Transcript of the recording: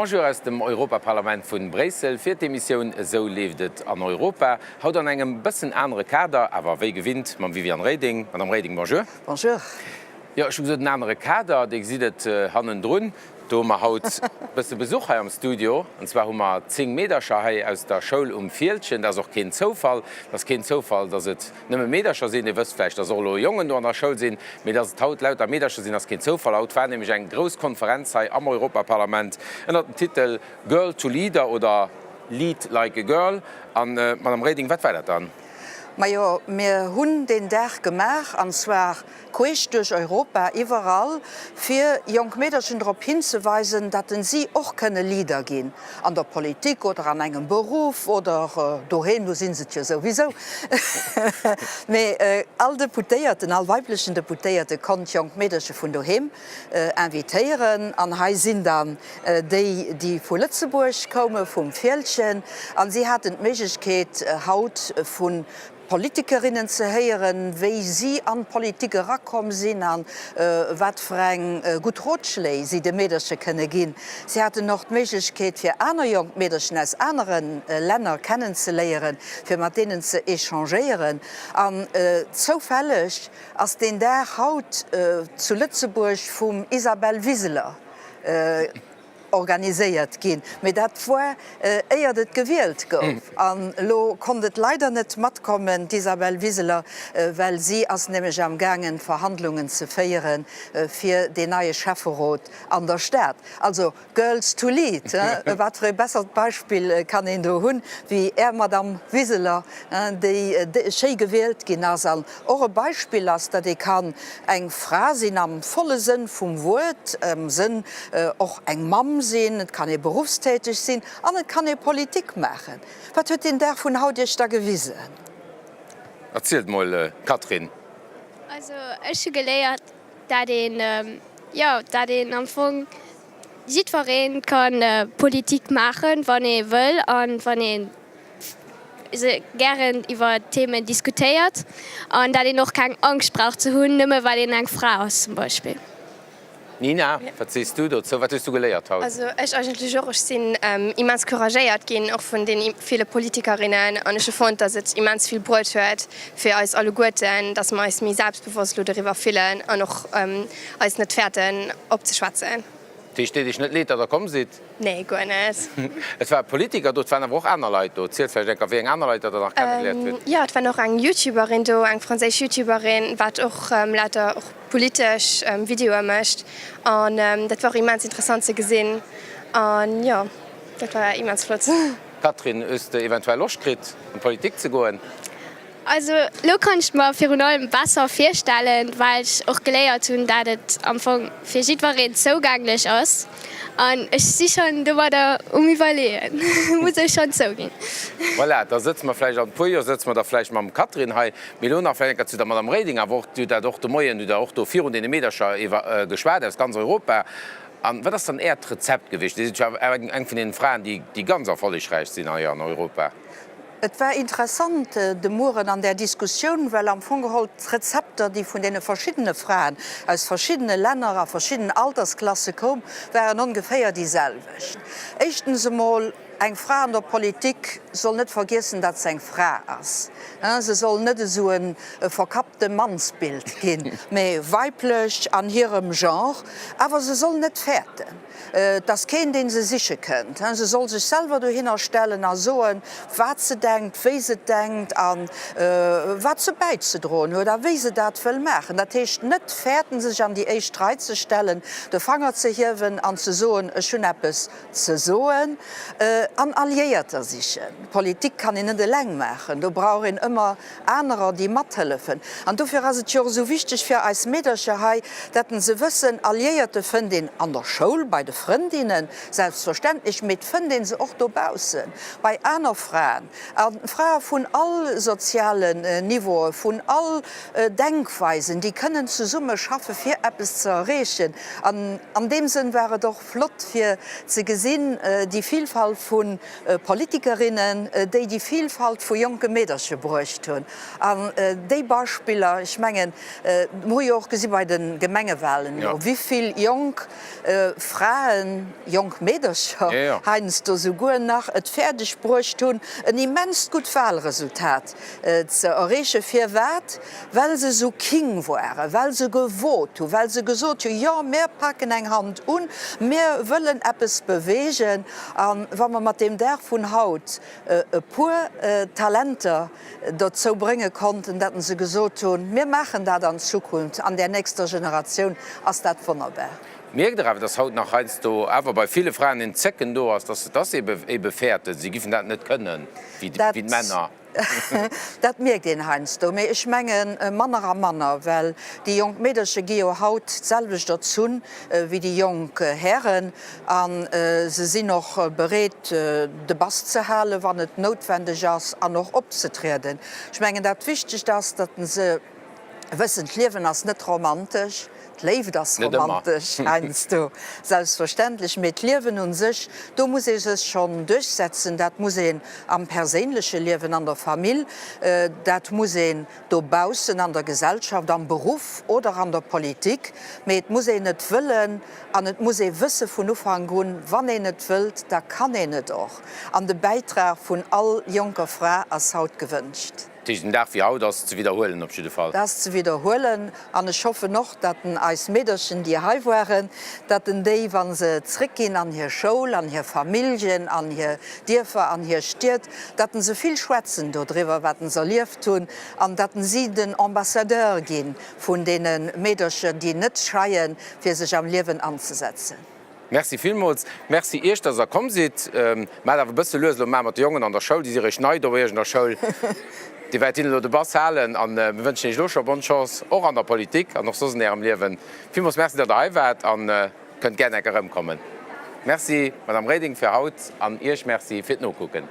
Bonjour aus dem Europaparlament vun Bréissel fir d'Emissioun Esou leeft et an Europa. Haut an engem bëssen anere Kader, awer wéi gewinnt mam Viviane Reding. Madame Reding, bonjour. Bonjour. Jo, ech hu gesot en anere Kader, Dir gesitt et hannendrun. Do hu mer haut e bësse Besuch hei am Studio. An zwar hu mer 10 Meedercher hei aus der Schoul um Fieldgen. Dat ass och keen Zoufall. Et ass keen Zoufall, dass et nëmme Meedercher sinn. Dir wësst vläicht, dass och elo Jongen do an der Schoul sinn. Mee dass et haut lauter Meedercher sinn, ass keen Zoufall. Haut war nämlech eng grouss Konferenz hei am Europaparlament ënnert dem Titel Girl to Leader oder Lead like a Girl. An, Madame Reding, wat war dat dann? Majo, mir hunn deen Dag gemaach, an zwar queesch duerch Europa, iwwerall, fir jonk Meederchen drop hinzeweisen, datt en si och kënne Leader ginn, an der Politik oder an engem Beruff oder doheem, do si se et jo souwisou. Mee all Deputéierten, all weiblechen Deputéierte konnt jonk Meederche vun doheem invitéieren. An hei sinn dann déi, déi vu Lëtzebuerg koume, vum Fieldgen, a si haten d'Méiglechkeet haut vu Politikerinnen ze héieren, wéi si an d'Politik erakomm sinn a wat fir eng gutt Rotschléi si de Meederche kënne ginn. Si haten och d'Méiglechkeet, fir aner jonk Meederchen aus anere Länner kennenzeléieren, fir mat deenen ze échangéieren. An zoufälleg ass deen Dag haut zu Lëtzebuerg vum Isabel Wiseler Organiséiert ginn, mee dat woar éiert et gewielt gouf. An elo konnt et leider net matkommen, d'Isabel Wiseler, well si ass nämlech am gaangen Verhandlungen ze féiere fir deen neie Schäfferot an der Stad. Also Girls to lead, wat fir ee bessert Beispill kann een do hunn, wéi Är Madame Wiseler, déi schéi gewielt ginn ass an och e Beispill ass, datt ee kann eng Fra sinn am volle Sënn vum Wuert, am Sënn och eng Mamm sinn, et kann ee beruffstäteg sinn an et kann ee Politik maachen. Wat huet deen Dag vun haut Iech da gewisen? Erzielt mol, Catherine. Also ech hu geléiert, dat een, jo, dat een am Fong jiddweree ka Politik maachen, wann ee wëll an wann ee gären iwwer Themen diskutéiert an dat een och keng Angscht brauch ze hunn, nëmme well een eng Fra ass zum Beispill. Nina, wat sees du dozou? Wat hues du geléiert haut? Also ech eigentlech och. Ech sinn immens couragéiert ginn, och vun deene ville Politikerinnen. An ech hu fonnt, datt et immens vill bruet huet fir eis alleguerten, datt mer eis méi selbstbewosst elo doriwwer fillen an och eis net fäerten opzeschwätzen. Dat heescht, deet Iech net leed, datt Der komm sidd? Nee, guer net. Et ware Politiker do, et waren awer och aner Leit do. Ziel vläicht eng Kéier, wéi eng aner Leit der nach kennegeléiert hutt. Jo, et war och eng Youtuberin do, eng franséisch Youtuberin, wat och lauter och politesch Videoe mécht. An dat war och immens interessant ze gesinn. An jo, dat war immens flott. Catherine, hues de eventuell Loscht kritt, an d'Politik ze goen? Also lo kann ech et mer virun allem besser virstellen, well ech och geléiert hunn, dat et am Fong fir jiddwereen zougänglech ass an ech si schonn domadder um iwwerleeën, muss ech schonn zouginn. Voilà, da sëtze mer vläicht an e puer Joer sëtze mer da vläicht mam Catherine hei. Mee elo nach vläicht eng Kéier zu der Madame Reding, awer och, Dir hutt dat och de Moien, hutt Der och do virun deene Meedercher iwwer geschwat aus ganz Europa. An wat ass dann Äert Rezept gewiescht? Dir sidd jo awer eng vun deenen Fraen, déi, déi ganz erfollegräich sinn hei an Europa. Et war interessant de Mueren an där Diskussioun, well am Fong geholl d'Rezepter, déi vun deene verschiddene Fraen aus verschiddene Länner a verschiddenen Altersklasse koum, waren ongeféier déi selwecht. Éischtens emol, eng Fra an der Politik soll net vergiessen, datt se eng Fra ass. Se soll net esou e verkappte Mannsbild ginn, mä weiblech an hirem Genre, awer se soll net fäerten. Et ass keen, dee se siche kënnt. Se soll sech selwer dohinner stellen a soen, wat se denkt, wéi se et denkt a wat se bäizedroen huet a wéi se dat wëll maachen. Dat heescht net fäerten, sech an déi éischt Rei ze stellen, de Fanger ze hiewen an ze soen, ech hunn eppes ze soen. An Alliéierter sichen. Politik kann een net eleng maachen, do brauch een ëmmer anerer, déi mathëllefen. An dofir ass et jo och esou wichteg fir eis Meedercher hei, dat se wëssen, Alliéierte fënnt een an der Schoul, bei de Frëndinnen selbstverständlech, mee et fënnt ee se och dobaussen, bei aner Fraen, a Frae vun all sozialen Niveaue, vun all Denkweisen, déi kënnen zesumme schaffe fir eppes ze erreechen. An an deem Sënn war et och flott fir ze gesinn, déi Vielfalt vu. vu Politikerinnen, déi déi Vielfalt vu jonke Meederche bruecht hunn. An déi Beispiller, ech mengen, mer hu jo och gesi bei de Gemengewahlen elo, wivill jonk Fraen, jonk Meedercher heiansdo souguer nach, et fäerdeg bruecht hunn, en immenst gutt Wahlresultat ze erreechen. Firwat? Well se esou king waren, well se gewot hunn, well se gesot hunn, Jo, mir paken eng Hand un, mir wëllen eppes beweegen. A wa mer mat deem Dag vun haut e puer Talenter dozou brénge konnten, datt se gesot hunn, Mir maachen dat an Zukunft, an där nächster Generatioun, ass dat wonnerbar. Mierkt Der awer, datt haut nach heiansdo awer bei ville Fraen en Zécken do ass, datt se ebe fäerten, si giffen dat net kënnen wéi d'Männer? Dat mierkt een heiansdo, mee ech menge manner a manner, well déi jonk Meederche gi jo haut d'selwecht erzunn wéi déi jonk Hären a se sinn och bereet, de Bass ze halen, wann et noutwendeg ass, an och opzetrieden. Ech mengen, dat Wichtegt ass, datt se wëssen, d'Liewen ass net romantesch, d'Léift ass romantesch heiansdo, selbstverständlech, mee d'Liewen un sech, do muss ee sech schonn duerchsetzen. Dat muss een am perséinleche Liewen, an der Famill, dat muss een dobaussen an der Gesellschaft, am Beruff oder an der Politik. Mee et muss een et wëllen an et muss ee wësse vun Ufank un, wann een et wëllt, da kann een et och. An de Bäitrag vun all jonker Fra ass haut gewënscht. Dat heescht, en Dag wéi haut ass ze widderhuelen op jidde Fall. Dat ass ze widderhuelen. An ech hoffen och, datt en eis Meederchen, déi hei waren, datt en déi, wa se zréckginn an hir Schoul, an hir Familljen, an hir Dierfer, an hir Stied, datt en se vill schwätzen dodriwwer, wat en se erlieft hunn, an datt en si den Ambassadeur gi vun deene Meederchen, déi net scheien, fir sech am Liewen anzesetzen. Merci villmools. Merci Iech, dass Der komm sidd. Maacht awer e bësse lues elo. Maach mat de Jongen an der Schoul, déi si eréischt nei do bei Iech an der Schoul. Dir wäert hinnen elo de Bass halen. A mir wënschen Iech elo scho bonne Chance, och an der Politik an och soss an Ärem Liewen. Villmools Merci, datt Der hei waart a kënnt gär enk erëmkommen. Merci, Madame Reding, fir haut an Iech Merci fir d'Nokucken.